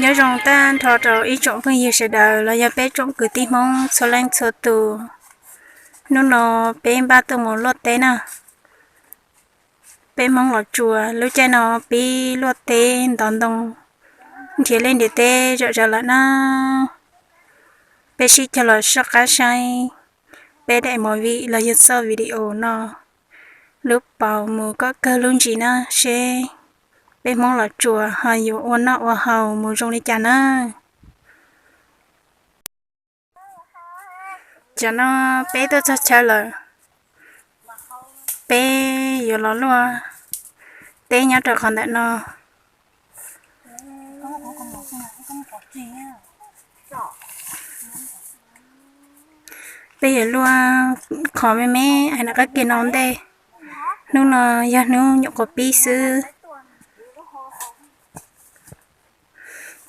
Nyob zoo tag nrho rau ib tsoom phooj ywg sawv daws los yog peb tsoom kwv tij Hmoob txhua leej txhua tus. Hnub no peb npaj tuaj mus luaj teb na. Peb Hmoob Los Tsuas lub caij no pib luaj teb ntov ntoo, nrhiav liaj nrhiav teb zom zaws lawm na. Peb sib cog los soj qab saib peb daim movie los yog txoj video no lub paus mus kom kawg lub ntsis na, seb peb Hmoob Los Tsuas ho yuav ua noj ua haus mus zoo li cas na. Cov no peb tuaj txog chaw lawm, peb yuav los luaj teb nyob rau qhov ntawm no. Peb yuav luaj qhov me me hais nram qab ke no ntej. Hnub no yog hnub nyuam qhuav pib xwb.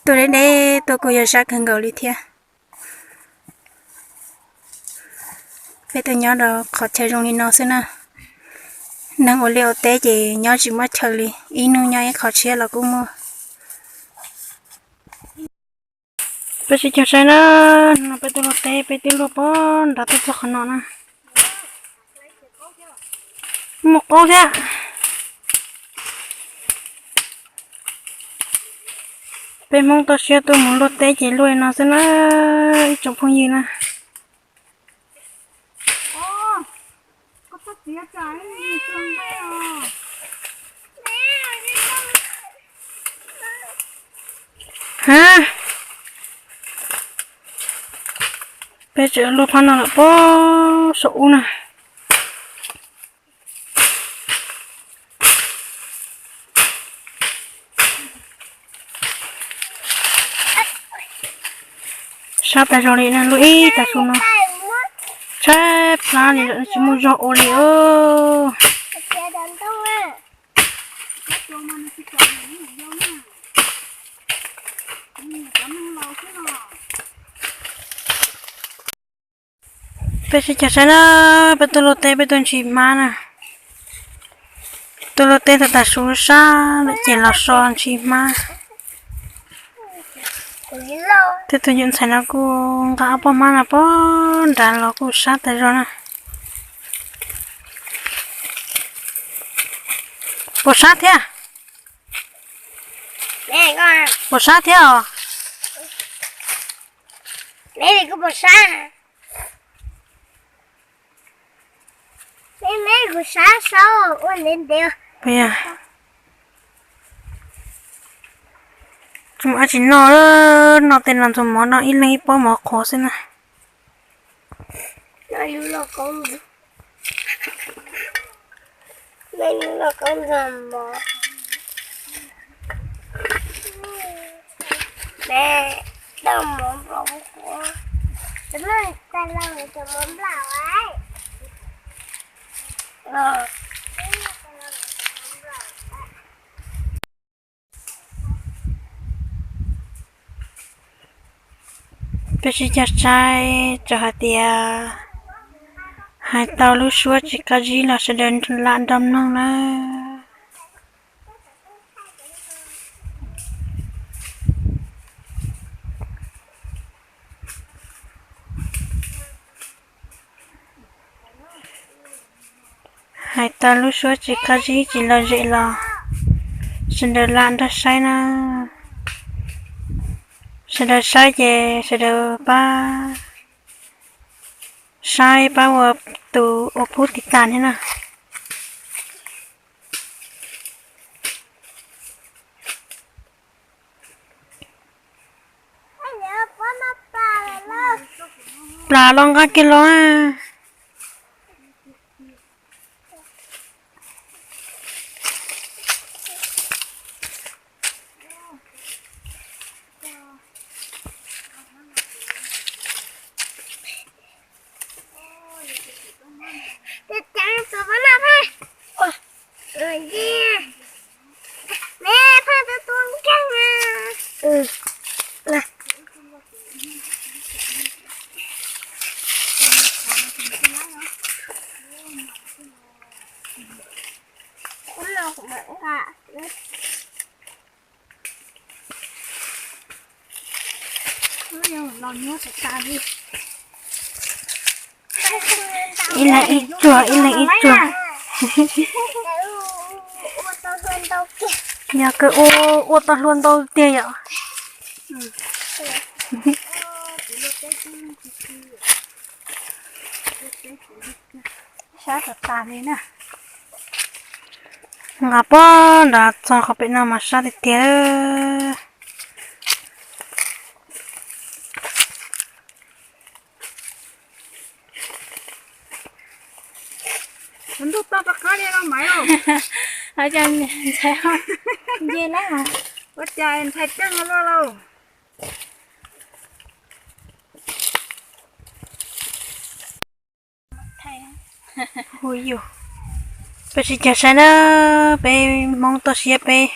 Tuaj deb deb tuaj kuj yog sab kawg nkaus li thiab. Peb tuaj nyob rau qhov chaw zoo li no xwb na. Neeg ua liaj ua teb ces nyob tsis muaj chaw li, ib hnub nyob ib qho tshiab los kuj muaj. Peb sib cog saib na, no peb tuaj luaj teb, peb twb luaj pog nrad tuaj txog qhov no na. Muaj qaub thiab. Peb Hmoob toj siab tuaj mus luaj teb ces luaj li no xwb na, ib tsoom phooj ywg na. Ha, peb tseem luaj phab no lawm pog saum ub na. Sab tas zog li na, luaj ib tag su no. Tshaib plab li lawm, tsis muaj zog ua li os. Peb sib cog saib na, peb tuaj luaj teb, peb tuaj ntshis hmab na. Tuaj luaj teb tag tas su sab lawm ces los so ntshis hmab. Tej tus yawm ntxhais no kuj nqa ob poj hmab no pog nrad los kuj sab tas zog na. Puas sab thiab? Puas sab thiab os? Tsis muaj dab tsi noj, noj tej no ntxuag mov, noj ib leeg ib pob mov qhuav xwb na. Peb sib cog saib txawm hais tias hais tau lub suab tsis qab zib los sawv daws lam nrog mloog nawb. Hais tau lub suab tsis qab zib tsis lom zem los sawv daws lam nrog saib na. Sawv daws saib ces sawv daws pab saib pab ua tus ua pub tiv tas thiab na. Plas los nqa kiag los. Ib leeg ib tsuag, ib leeg ib tsuag. Yog kawg ua, ua tau hlua ntau tiag yom. Sab tas tas li na. Nqa pog nrad txog qhov pem no mas sab tiag tiag. Ntuj toj rov qab li no Maiv. Ntxhais, nce lawm. Ua cas ntxhais keej ua luaj lauj. Hu yus, peb sib cog saib na, peb Hmoob toj siab peb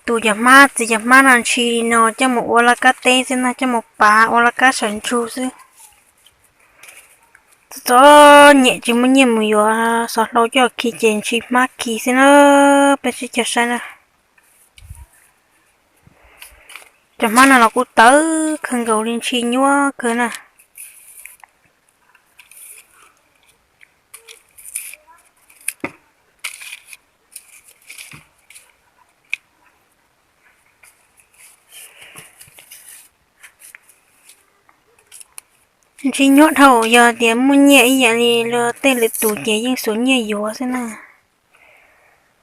tus cov hmab, txiv cov hmab no ntshis no coj mus ua laj kab teb xwb na, coj mus pav ua laj kab sawv ntsug xwb. Txom nyem tsis muaj nyiaj mus yuav xov hlau coj khi ces ntshis hmab khi xwb na, peb sib cog saib na. Cov hmab no los kuj tawv kawg nkaus li, ntshis nyuaj kawg na. Ntshis nyuaj dhau, yog tias muaj nyiaj ib yam li luag tej lwm tus ces yeej xuas nyiaj yuav xwb na.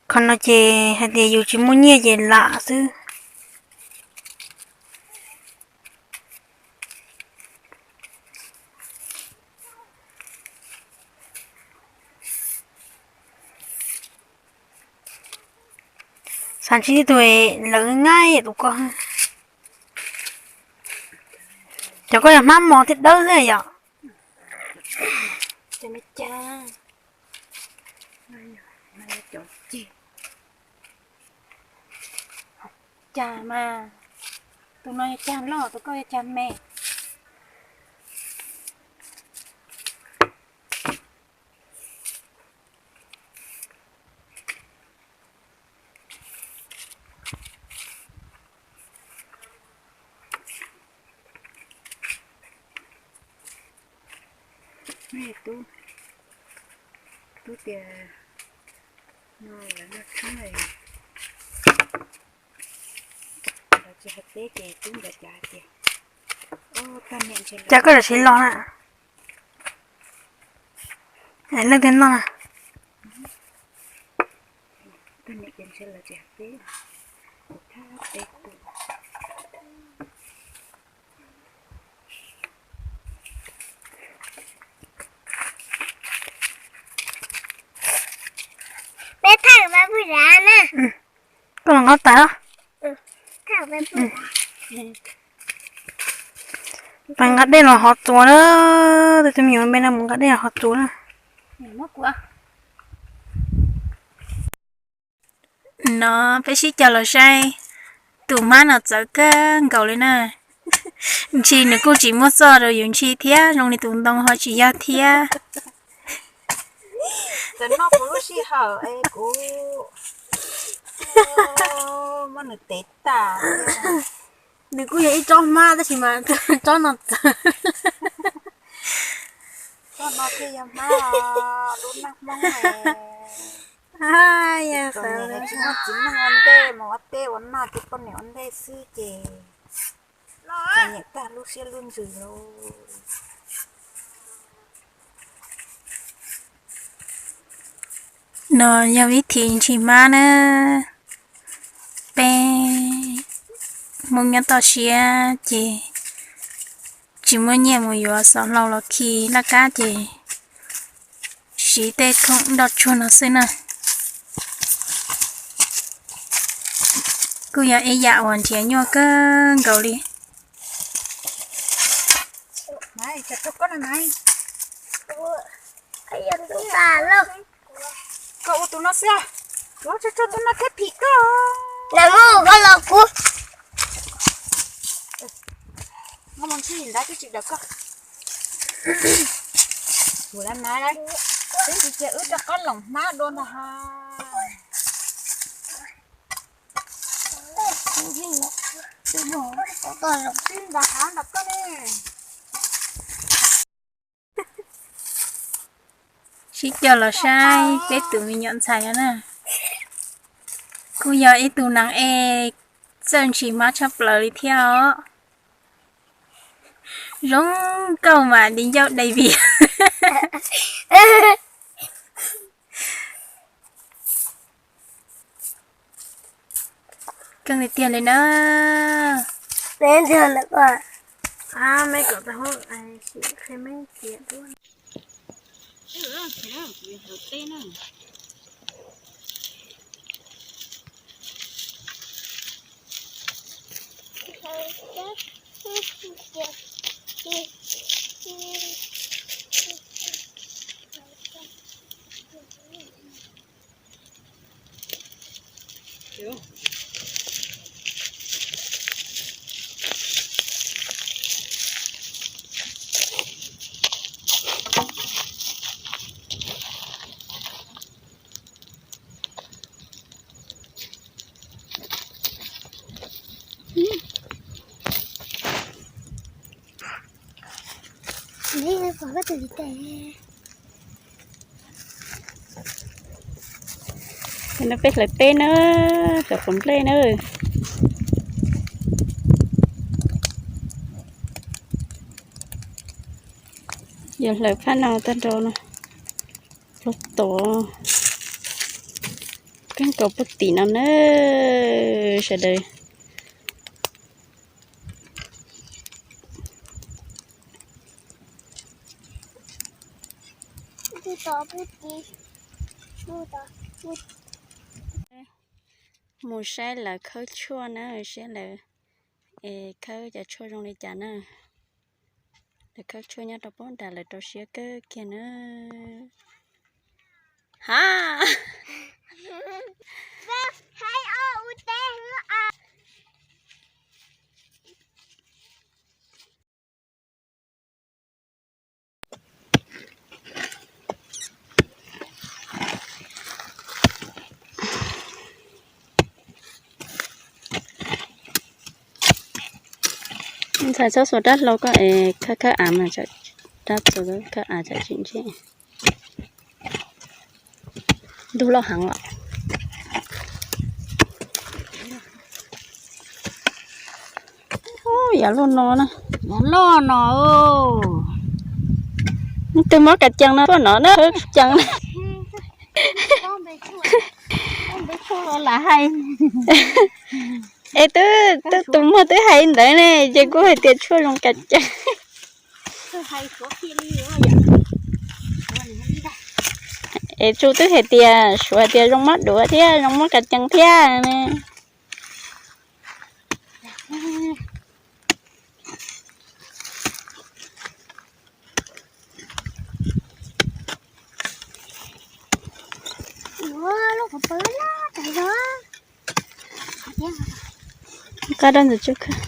Qhov no ces hais tias yus tsis muaj nyiaj ces lam xwb. Xav ntsib tus lawv nqaij tus ko. Cov ko yog hmab mos thiab dawb xwb yom. Cag mas, tus no yog cag loj, tus ko yog cag me. Tub, tub tias no lawv noj tshoob, lawv tsis hais teb ces tub ntawd cas tias, cas koj tam sim los na, leej twg noj na? Peb thaij peb pub zab na. Koj los nqa tais os. Peb nqa dej los hov txuas na. Tus me nyuam me no mus nqa dej los hov txuas na. No peb sib cog los saib, tus hmab no txawv kawg nkaus li na. Ntshis nws kuj tsis muaj txoj rau yus ntshis thiab, zoo li tus ntoo ho tsis yog thiab. Txawm noj kuv lub sij hawm es kuv muab nws tev tas. Nws kuj yog ib tsob hmab tab sis mas tsob no txawv. Tsob no thiaj yog hmab lub naj hmoob. Tsis muaj txiv neej ua ntej mus ua teb ua noj, tus poj niam ua ntej xwb ces txom nyem tag lub siab lub ntsws lauj. No yog vib thi ntshis hmab na. Peb Hmoob nyob toj siab ces tsis muaj nyiaj mus yuav xov hlau los khi laj kab ces siv tej khoom nroj tsuag no xwb na. Kuj yog ib yam uas nrhiav nyuaj kawg nkaus li. Koj ua tus no xwb, tus no thiaj phim koj. Nws mus koj los kuv. Noj mus ntxhi nrad twb tsis dawm koj. Ua lawm na, twb tsis cia wb rov qab loom hmab dua ntag ha. Sib coj los saib peb tus me nyuam ntxhais no na. Kuj yog ib tug nas ej txawj ntshis hmab tshaj plaws li thiab os. Zoo nkauj mas di ncauj David. Keej li tiag li na. No peb hlawv teb na, hlawv quav nplej na. Yog hlawv phab no tag nrho no, pluag tod, kab nkaus puag tim no na sawv daws. Mus saib lawv khawb tshuaj na, saib lawv es khawb cov tshuaj zoo li cas na. Lawv khawb tshuaj nyob rau pab nram lawv rau siab kawg kiag na. Ha, ntxhais txhob xuas rab hlau koj es khawb khawb av mas, rab txuas khawb av tsam tsis ntsib. Ntug loj heev os. Yav loj no na. Yav loj no. Tus muab kas cees no tuaj no na, kas cees. Es twb, twb tus muag twb hais ntawd ne, ces kuj hais tias tshuaj zoo kas cees. Es Tsu twb hais tias, Suav hais tias zoo mob duav thiab zoo mob kas cees thiab ne. Qab dab ntawd tsuj khawb.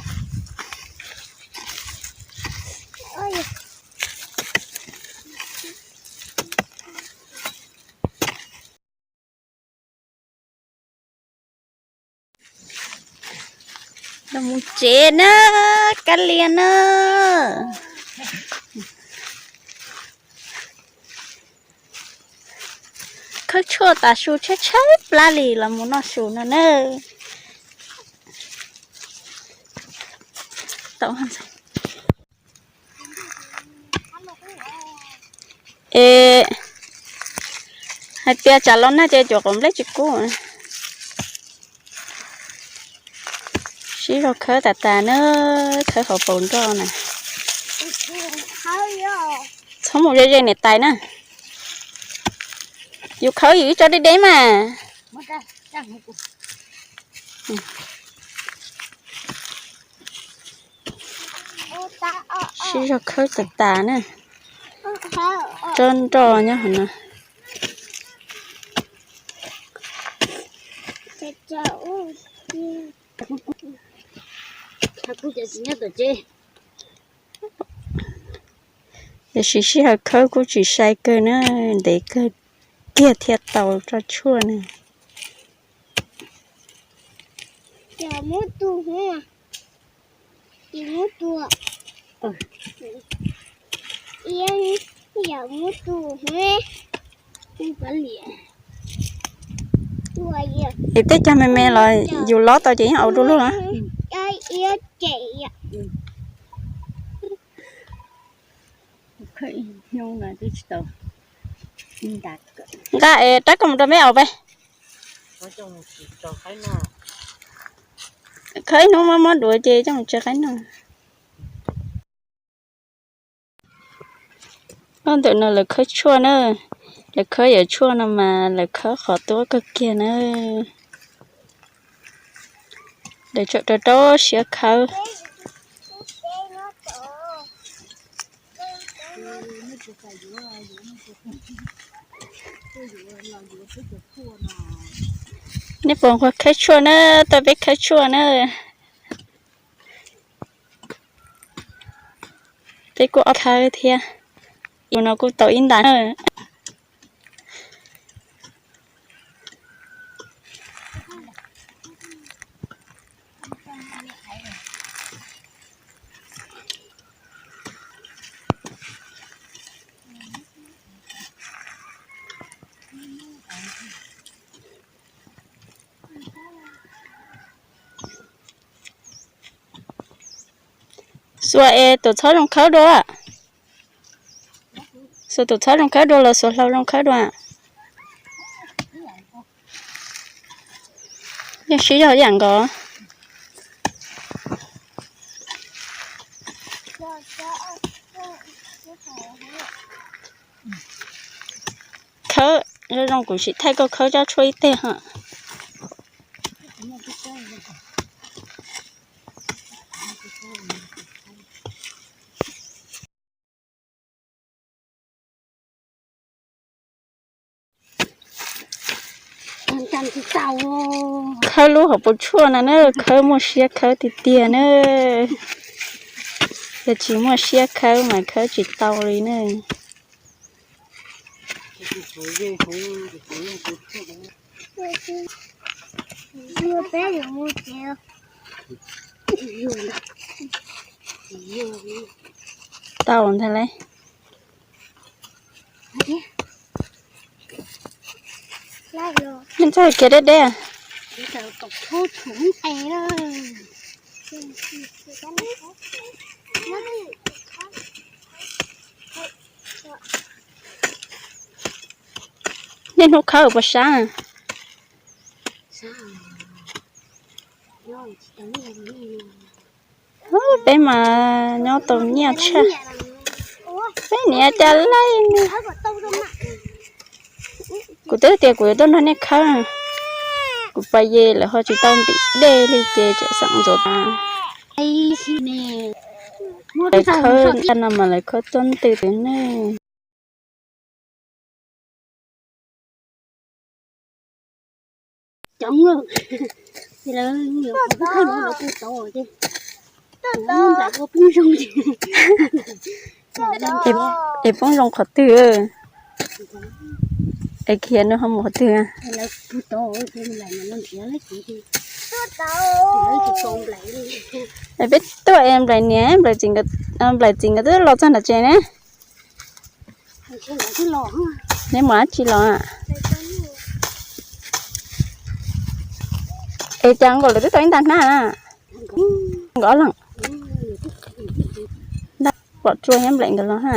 Los mus tsev na, kab lia na. Khawb tshuaj tas su tshaib tshaib plab li los mus noj su no na. Es hais tias tsam los nag ces cuam quav nplej tsis kub. Sib zog khawb tas tas na, khawb hauv paus nroj na. Txhob mus ze ze niam tais na. Yus khawb yus ib tso deb deb mas. Sib zog khawb tas tas na. Tsob nroj nyob hauv no. Tiam sis sij hawm khawb kuj tsis sai kawg na, ntev kawg kiag thiaj tau tsob tshuaj na. Tsis muab tua. Iab yam muab tua. Es tej cag me me los yus lob tau ces yeej au dua luaj na. Iab cem. Nqa es rab koj mus rau meb aus peb. Khawb ib hnub muab muab duav ces coj mus tso qaib noj. Ob ntawm no lawv khawb tshuaj na, lawv khawb yam tshuaj no mas lawv khawb qhov tuab kawg kiag na. Lawv tseem rau rau siab khawb. Nej puas nquag khawb tshuaj na, tuaj peb khawb tshuaj na. Peb kuj ob khawb thiab, ib no kuj tau ib ntas na. Xuas es tus txhob zoo khawb dua. Xuas tus txhob zoo khawb dua los xuas hlau zoo khawb dua? Yeej sib zog ib yam nkaus. Khawb zoo zoo kuv sim thaij koj khawb tsob tshuaj ib teg ho. Khawb lub hauv paus tshuaj no na, khawb muaj siab khawb tiag tiag na. Yog tsis muaj siab khawb mas khawb tsis tau li na. Tau ntag lauj. Nej ntxawg kiag deb deb. Niaj hnub khawb puas sab? Peb mas nyob tau nyiaj tshaj. Peb niam cas laij ne. Kuv twb tias kuv yuav tuaj nrog nej khawb. Kuv pais ye lawm ho tsis tau ntim dej li ces tseem xeem ntxuav tas. Lawv khawb ntawm no mas lawv khawb tuab ntws ne. Es poob zoo qhov twg? Es khiav no ho mus qhov twg? Es peb tuaj es nplaim niam nplaim txiv nkawd twb los txog nram tsev ne. Neb mus dab tsi los? Es cas nkaus lawv twb tau ib nta hnab na. Nkawd ob leeg pom tsua nyob nplaim nkawd los ha.